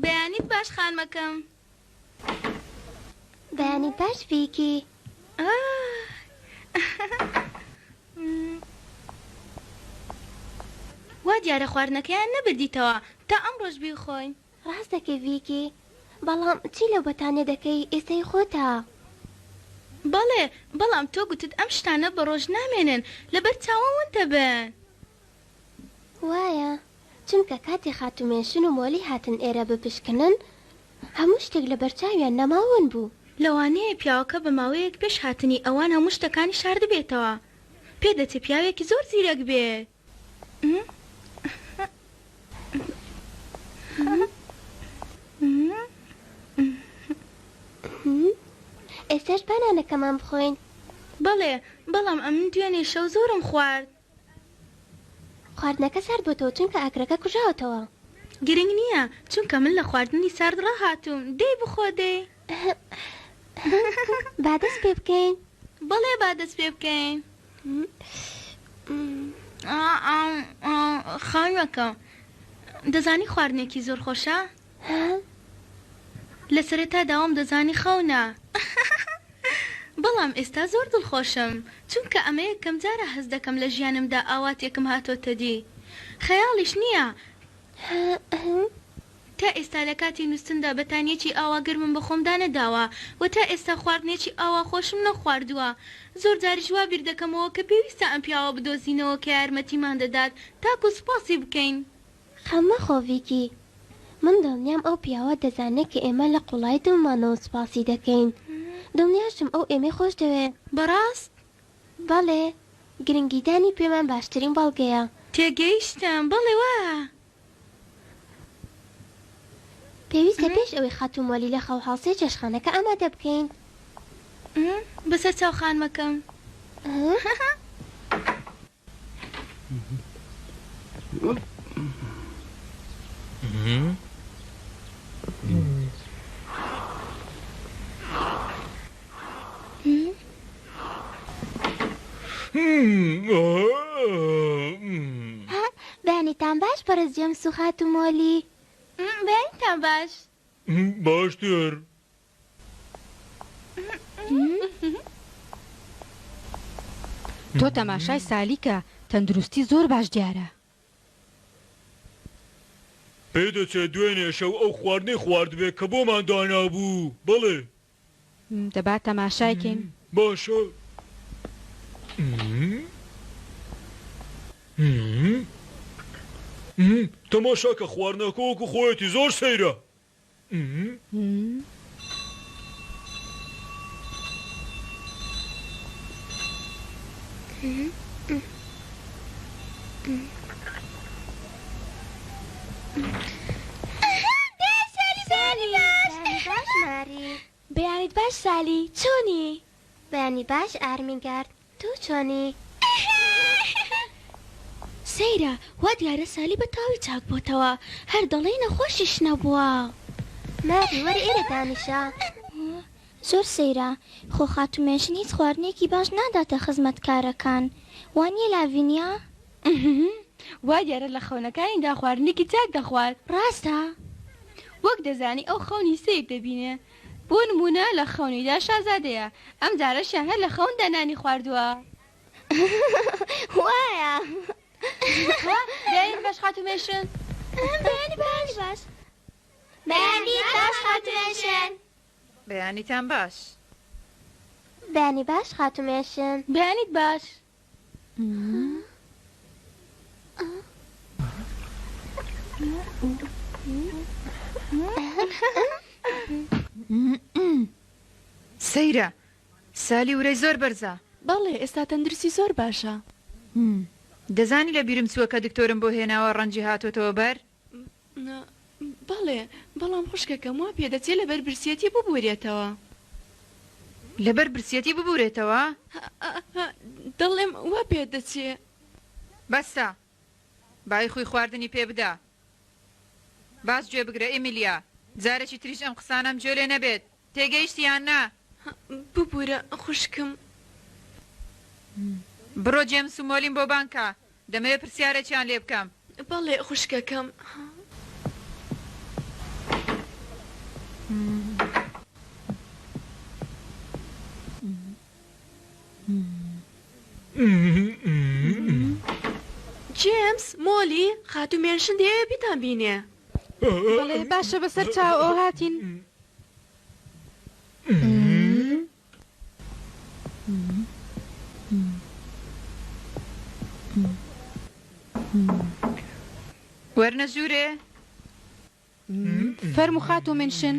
بەیانیت باش خانمەکەم. بەیانیت باش ڤیکی. وا دیارە خواردنەکەیان نەبردیتەوە تا ئەمڕۆش بیخۆین. ڕاست دەکەی ڤیکی بەڵام چی لەو بەتانیە دەکەی ئێستا هی خۆتە. بەڵێ بەڵام تۆ گوتت ئەم شتانە بە ڕۆژ نامێنن لەبەر چاوان ون دەبن. وایە چونکە کاتێ خاتوو مێنشن و مۆلی هاتن ئێرە بپشکنن هەموو شتێک لەبەرچاویان نەما ون بوو. لەوانەیە پیاوەکە بە ماوەیەک پێش هاتنی ئەوان هەموو شتەکانی شاردبێتەوە. پێدەچێ پیاوێکی زۆر زیرەک بێت. ئێستاش با نانەکەمان بخۆین. بەڵێ، بەڵام ئەمن دوێنێ شەو زۆرم خوارد. خواردنەکە سارد بۆتەوە چونکە ئاگرەکە کوژاوەتەوە. گرنگ نییە، چونکە من لە خواردنی سارد ڕاهاتووم، دەی بخۆ دەی. با دەست پێ بکەین. بەڵێ با دەست پێ بکەین. خانمەکەم دەزانی خواردنێکی زۆر خۆشە؟ لە سەرەتادا وام دەزانی خەونە بەڵام ئێستا زۆر دڵخۆشم چونکە ئەمە یەکەم جارە هەست دەکەم لە ژیانمدا ئاواتێکم هاتۆتە دی خەیاڵیش نییە تا ئێستا لە کاتی نوستندا بەتانیەکی ئاوا گەرمم بە خۆمدا نەداوە و تا ئێستا خواردنێکی ئاوا خۆشم نەخواردووە. زۆر جاریش وا بیر دەکەمەوە کە پێویستە ئەم پیاوە بدۆزینەوە کە یارمەتیمان دەدات تاکو سوپاسی بکەین. خەم مەخۆ ڤیکی. من دڵنیام ئەو پیاوە دەزانێ کە ئێمە لە قوڵایی دڵمانەوە سوپاسی دەکەین. دڵنیاشم ئەو ئێمەی خۆش دەوێ. بەڕاست؟ بەڵێ. گرنگیدانی پێمان باشترین بەڵگەیە. تێگەیشتم. بەڵێ وایە. پێویستە پێش ئەوەی خاتوو مۆلی لە خەو هەڵسێ چێشتخانەکە ئامادە بکەین. بەسەر چاو خانمەکەم. بەیانیتان باش بەڕێز جەیمس و خاتوو مۆلی. بەیانیتان باش. باشتر. تۆ تەماشای سالی کە، تەندروستی زۆر باش دیارە. پێدەچێت دوێنێ شەو ئەو خواردنەی خواردبێ کە بۆمان دانابوو. بەڵێ. دە با تەماشای کەین. باشە. تەماشاکە خواردنەکە وەکو خۆیەتی زۆر سەیرە. بەیانیت باش سالی چۆنی؟ بەیانی باش ئارمینگارد تۆ چۆنی؟ سەیرە وا دیارە سالی بە تەواوی چاک بۆتەوە هەر دەڵێی نەخۆشیش نەبووە. ماری وەرە ئێرە دانیشە. زۆر سەیرە خۆ خاتوو مێشن هیچ خواردنێکی باش ناداتە خزمەتکارەکان وانیە لاڤینیا؟ وا دیارە لە خەونەکانیدا خواردنێکی چاک دەخوات. ڕاستە؟ وەک دەزانی ئەو خەونی سەیر دەبینێ. بۆ نموونە لە خەونیدا شازادەیە، ئەم جارەشیان هەر لە خەوندا نانی خواردووە. وایە. ها، بەیانی باش خاتوو مێشن. بەیانی باش. بەیانی باش خاتوو مێشن. بەیانیتان باش. بەیانی باش خاتوو مێشن. بەیانیت باش. سەیرە سالی ورەی زۆر بەرزە. بەڵێ ئێستا تەندروستی زۆر باشە. دەزانی لە بیرم چووە کە دکتۆرم بۆ هێناوە ڕەنجی هاتۆتەوە بەر. بەڵێ بەڵام خوشکەکەم وا پێدەچێ لەبەر برسیەتی ببورێتەوە. لەبەر برسیەتی ببورێتەوە؟ دەڵێم وا پێدەچێ. بەسە. بایخی خواردنی پێ بدە. باش گوێ بگرە ئیمیلیا، جارێکی تریش ئەم قسانەم گوێ لێ نەبێت، تێگەیشتی یان نا؟ ببورە خوشکم. بڕۆ جێمس و مۆلیم بۆ بانگ کە، دەمەوێ پرسیارێکیان لێ بکەم. بەڵێ خوشکەکەم. جێمس، مۆلی، خاتوو مێنشن دەیەوێ بیتان بینێ. بەڵێ، باشە بەسەر چاو ئەو هاتین. وەرنە ژوورێ. فەرموو خاتوو مێنشن.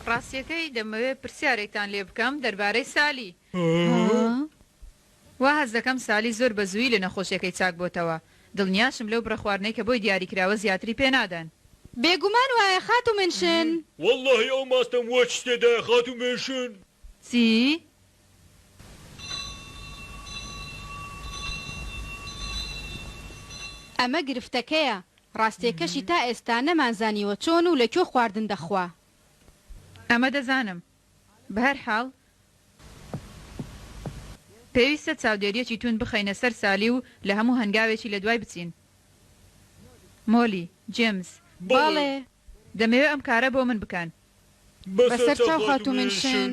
ڕاستیەکەی دەمەوێ پرسیارێکتان لێ بکەم دەربارەی سالی. وا هەست دەکەم سالی زۆر بە زوویی لە نەخۆشیەکەی چاک بۆتەوە، دڵنیاشم لەو بڕە خواردنەی کە بۆی دیاری کراوە زیاتری پێ نادەن. بێگومان وایە خاتوو منشن. وەڵڵاهی ئەو ماستەم وەچ تێدایە خاتوو منشن. چی؟ ئەمە گرفتەکەیە، ڕاستیەکەشی تا ئێستا نەمانزانیوە چۆن و لە کوێ خواردن دەخوا. ئەمە دەزانم. بەهەرحاڵ پێویستە چاودێرییەکی توند بخەینە سەر سالی و لە هەموو هەنگاوێکی لە دوای بچین. مۆلی، جێمس. بەڵێ. دەمەوێ ئەم کارە بۆ من بکەن. بەسەرچاو خاتوو منشن.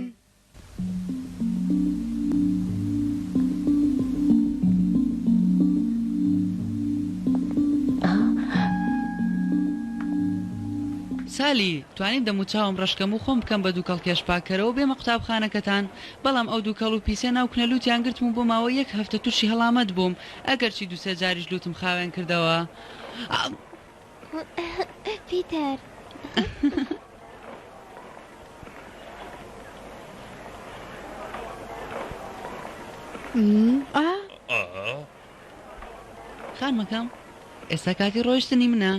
سالی، توانیم دەموچاوم ڕەشکەم و خۆم بکەم بە دووکەڵکێش پاککەرەوە و بێمە قوتابخانەکەتان، بەڵام ئەو دووکەڵ و پیسە ناو کونە لووتیان گرتم و بۆ ماوەی یەک هەفتە تووشی هەڵامەت بووم، ئەگەرچی دوو سێ جاریش لووتم خاوێن کردەوە. پیتەر. خانمەکەم، ئێستا کاتی ڕۆیشتنی منە.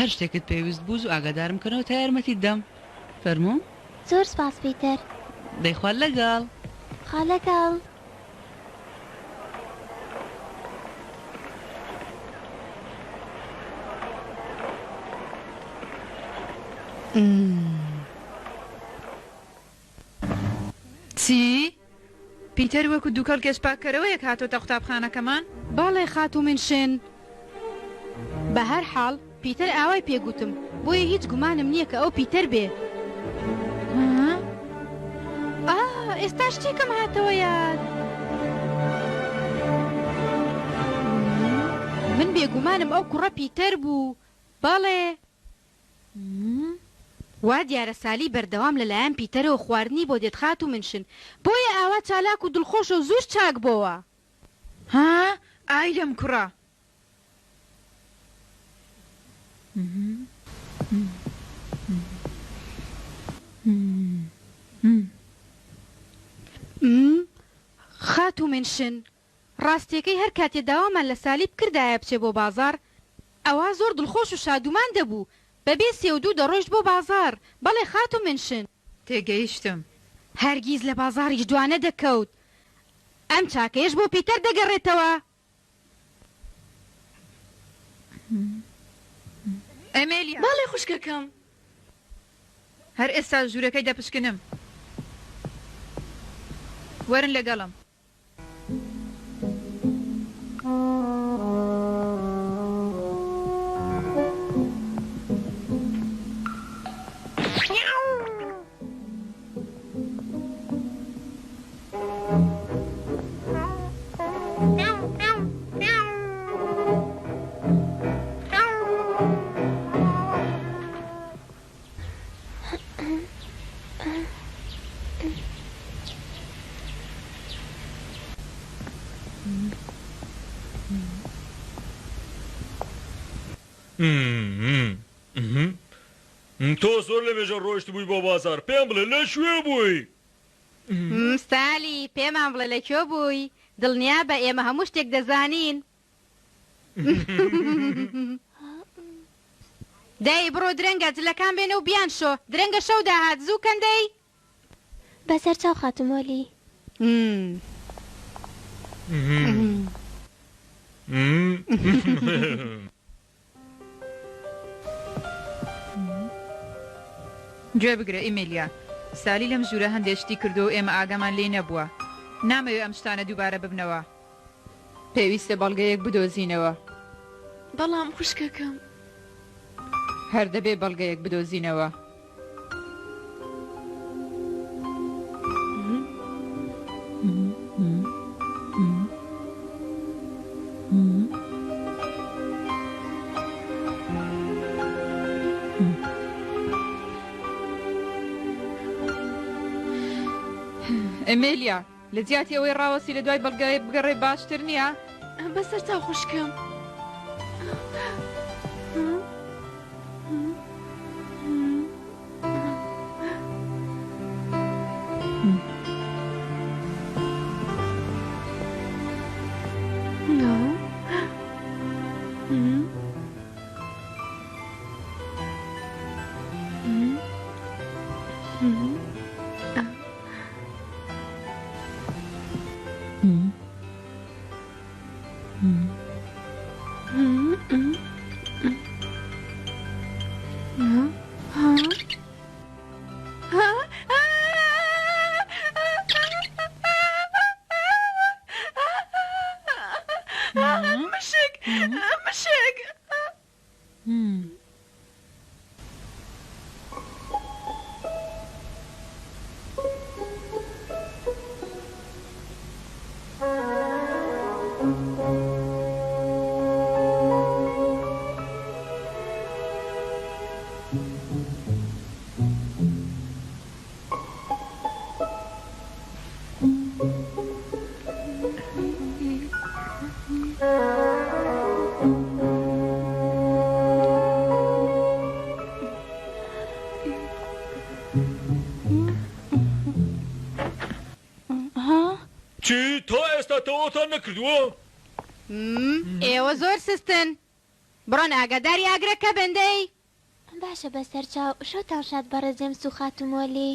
هەر شتێکت پێویست بوو زوو ئاگادارم کەنەوە تا یارمەتیت دەم. فەرموو. زۆر سپاس پیتەر. دەی خوا لەگەڵ. خوا لەگەڵ. چی؟ پیتەر وەکو دوکەڵ کێش پاککەرەوەیەک هاتۆتە قوتابخانەکەمان؟ بەڵێ خاتوو منشن. بەهەرحاڵ پیتەر ئاوای پێ گوتم، بۆیە هیچ گومانم نییە کە ئەو پیتەر بێ. ئا، ئێستا شتێکم هاتەوە یاد. من بێگومانم ئەو کوڕە پیتەر بوو. بەڵێ. وا دیارە سالی بەردەوام لە لایەن پیتەرەوە خواردنی بۆ دێت خاتوو منشن، بۆیە ئاوا چالاک و دڵخۆشە و زووش چاک بۆوە. ها ئای لەم کوڕە. خاتوو منشن، ڕاستیەکەی هەر کاتێ داوامان لە سالی بکردایە بچێ بۆ بازاڕ ئەوا زۆر دڵخۆش و شادومان دەبوو، بەبێ سێ و دوو دەڕۆیشت بۆ بازاڕ، بەڵێ خاتوو منشن. تێگەیشتم. هەرگیز لە بازاڕیش دوا نەدەکەوت. ئەم چاکەیەش بۆ پیتەر دەگەڕێتەوە. ئەمێلیا. بەڵێ خوشکەکەم. هەر ئێستا ژوورەکەی دەپشکنم. وەرن لەگەڵم. تۆ زۆر لەمێژە ڕۆیشتبووی بۆ بازاڕ، پێم بڵێ لە کوێ بووی؟ سالی، پێمان بڵێ لە کوێ بووی؟ دڵنیابە ئێمە هەموو شتێک دەزانین. دەی بڕۆ درەنگە جلەکان بێنە و بیانشۆ درەنگە شەو داهات زوو کەن دەی. بەسەرچاو خاتوو مۆلی. گوێ بگرە ئیمیلیا، سالی لەم ژوورە هەندێ شتی کردووە و ئێمە ئاگامان لێی نەبووە. نامەوێ ئەم شتانە دووبارە ببنەوە. پێویستە بەڵگەیەک بدۆزینەوە. بەڵام خوشکەکەم. هەر دەبێ بەڵگەیەک بدۆزینەوە. ئەمێلیا، لە جیاتی ئەوەی ڕاوەستی لە دوای بەڵگەیەک بگەڕێ باشتر نییە؟ بەسەرچاو خوشکم. مشک مشک. چی؟ تا ئێستا تەواوتان نەکردووە؟ ئێوە زۆر سستن. بڕۆن ئاگاداری ئاگرەکە بن دەی. باشە بەسەرچاو شەوتان شاد بەڕێز جەیمس و خاتوو مۆلی.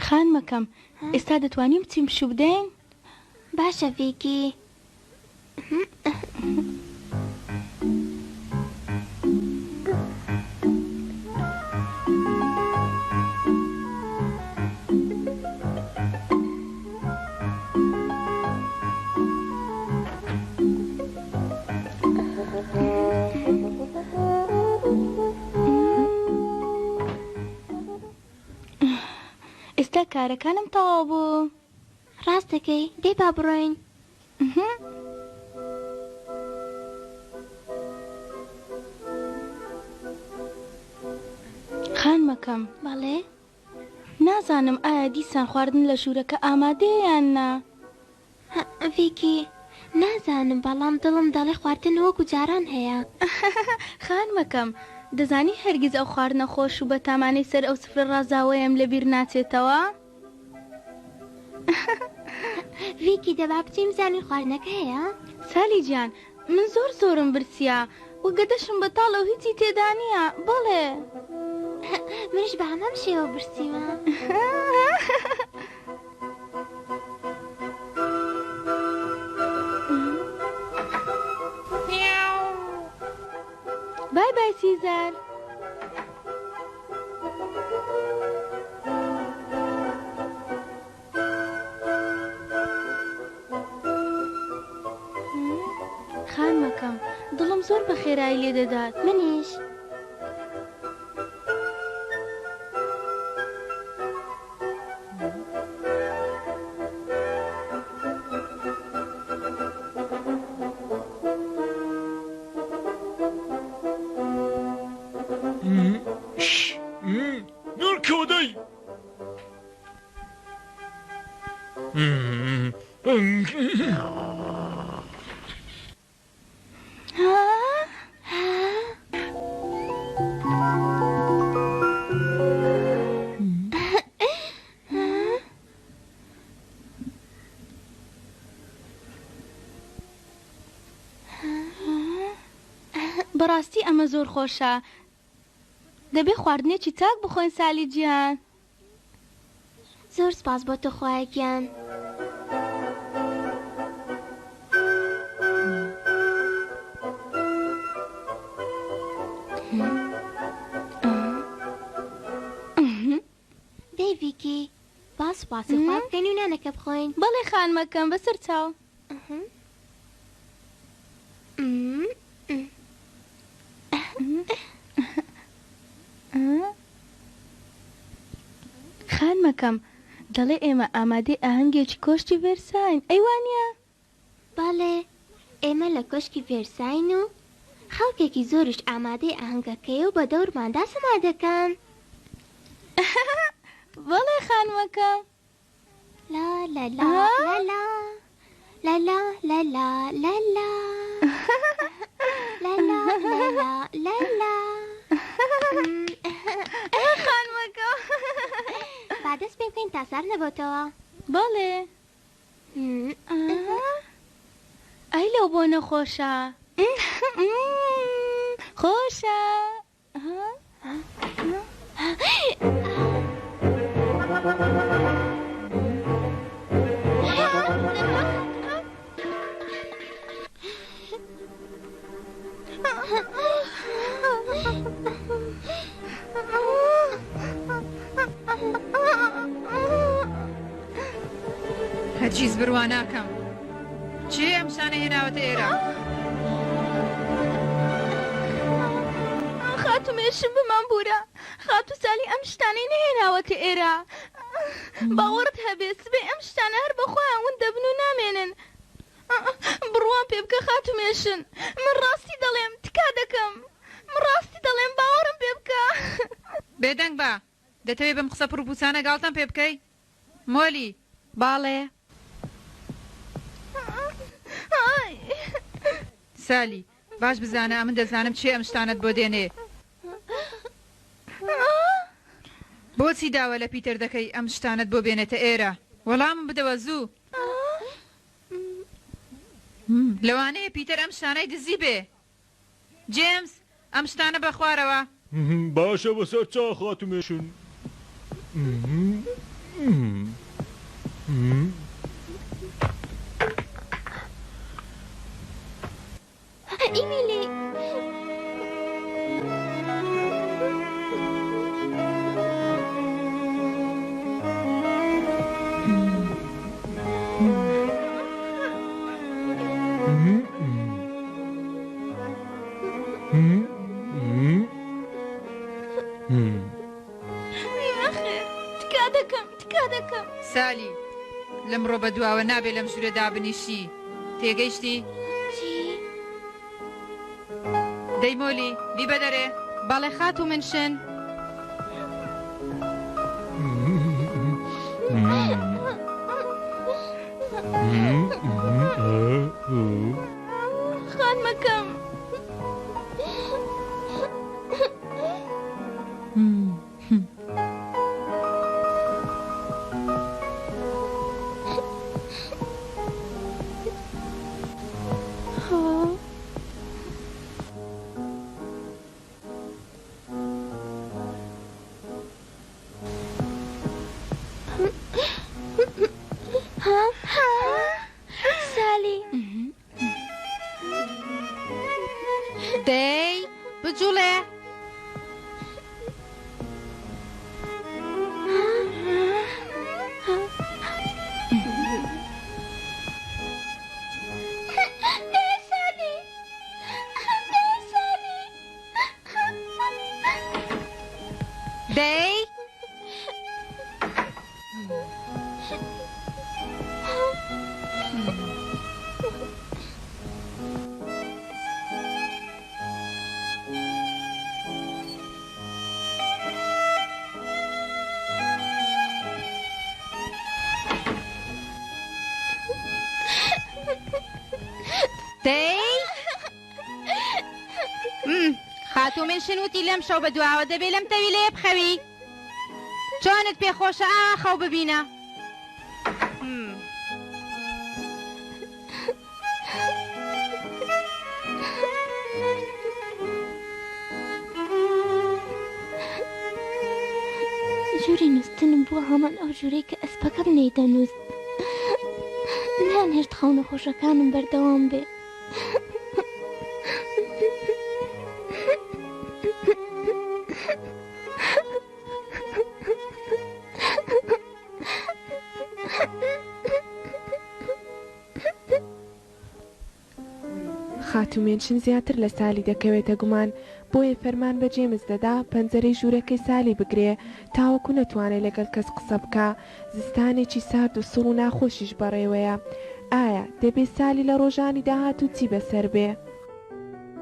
خانمەکەم ئێستا دەتوانین بچین پشوو بدەین؟ باشە ڤیکی. ئێستا کارەکانم تەواو بوو. ڕاست دەکەی دەی با بڕۆین. خانمەکەم. بەڵێ؟ نازانم ئایا دیسان خواردن لە ژوورەکە ئامادەیە یان نا. ڤیکی، نازانم بەڵام دڵم دەڵێ خواردن وەکو جاران هەیە. خانمەکەم، دەزانی هەرگیز ئەو خواردنە خۆش و بەتامانەی سەر ئەو سفرە ڕازاوەیەم لەبیر ناچێتەوە. ڤیکی دەبا بچین بزانین خواردنەکە هەیە؟ سالی گیان من زۆر زۆرم برسیە و گەدەشم بەتاڵە و هیچی تێدا نییە بەڵێ. منیش بە هەمان شێوە برسیمە. بای بای سیزار. خانمەکەم دڵم زۆر بە خێرایی لێ دەدات. منیش. بەڕاستی ئەمە زۆر خۆشە. دەبێ خواردنێکی چاک بخۆین سالی گیان. زۆر سپاس بۆ تۆ خوایە گیان. دەی ڤیکی با سوپاسی خوا بکەین و نانەکە بخۆین. بەڵێ خانمەکەم بەسەر چاو. خانمەکەم دەڵێ ئێمە ئامادەی ئاهەنگێکی کۆشکی ڤێرساین ئەی وانیە؟ بەڵێ ئێمە لە کۆشکی ڤێرساین و خەڵکێکی زۆریش ئامادەی ئاهەنگەکەیە و بە دەورماندا سەما دەکەن. بەڵێ خانمەکەم. لا لا لا لا لا لا لا لا لا لا لا لا لا لا لا لا لا خانمەکەم. با دەست پێ بکەین تا سارد نەبۆتەوە. بەڵێ. ئای لەو بۆنە خۆشە. خۆشە. هەرگیز بڕوا ناکەم. کێ ئەم شتانەی هێناوەتە ئێرە؟ خاتوو مێشم بمانبوورە خاتوو سالی ئەم شتانەی نەهێناوەتە ئێرە. باوەڕت هەبێ سبەی ئەم شتانە هەر بە خۆیان ون دەبن و نامێنن. بڕوام پێ بکە خاتوو مێشن من ڕاستی دەڵێم تکا دەکەم من ڕاستی دەڵێم باوەڕم پێ بکە. بێدەنگ بە! دەتەوێ بەم قسە پڕوپوچانە گاڵتەم پێ بکەی؟ مۆلی! باڵێ. سالی، باش بزانە ئەمن دەزانم کێ ئەم شتانەت بۆ دێنێ. بۆچی داوا لە پیتەر دەکەی ئەم شتانەت بۆ بێنێتە ئێرە؟ وەڵامم بدەوە زوو! لەوانەیە پیتەر ئەم شتانەی دزی بێ. جێمس، ئەم شتانە بە خوارەوە. باشە بەسەر چاو خاتوو مێشن. ئیمیلی. نەخێر تکا دەکەم تکا دەکەم. سالی، لەمڕۆ بەدواوە نابێ لەم ژوورە دابنیشی تێگەیشتی؟ چی؟ دەی مۆلی، بیبە دەرێ. بەڵێ خاتوو منشن. خانمەکەم. سالی. دەی بجوڵێ. دەی. دەی. خاتوو منشن وتی لەم شەو بە دواوە دەبێ لەم تەویلەیە بخەوی. چۆنت پێ خۆشە ئاوا خەو ببینە. بووە هەمان ئەو ژوورەی کە ئەسپەکەم لێی دەنووست. نەیانهێشت خەونە خۆشەکانم بەردەوام بێ. خاتوو مێنشن زیاتر لە سالی دەکەوێتە گومان، بۆیە فەرمان بە جێمس دەدا پەنجەرەی ژوورەکەی سالی بگرێ تاوەکو نەتوانێ لەگەڵ کەس قسە بکا، زستانێکی سارد و سڕ و ناخۆشیش بەڕێوەیە. ئایا دەبێ سالی لە ڕۆژانی داهاتوو چی بەسەر بێ؟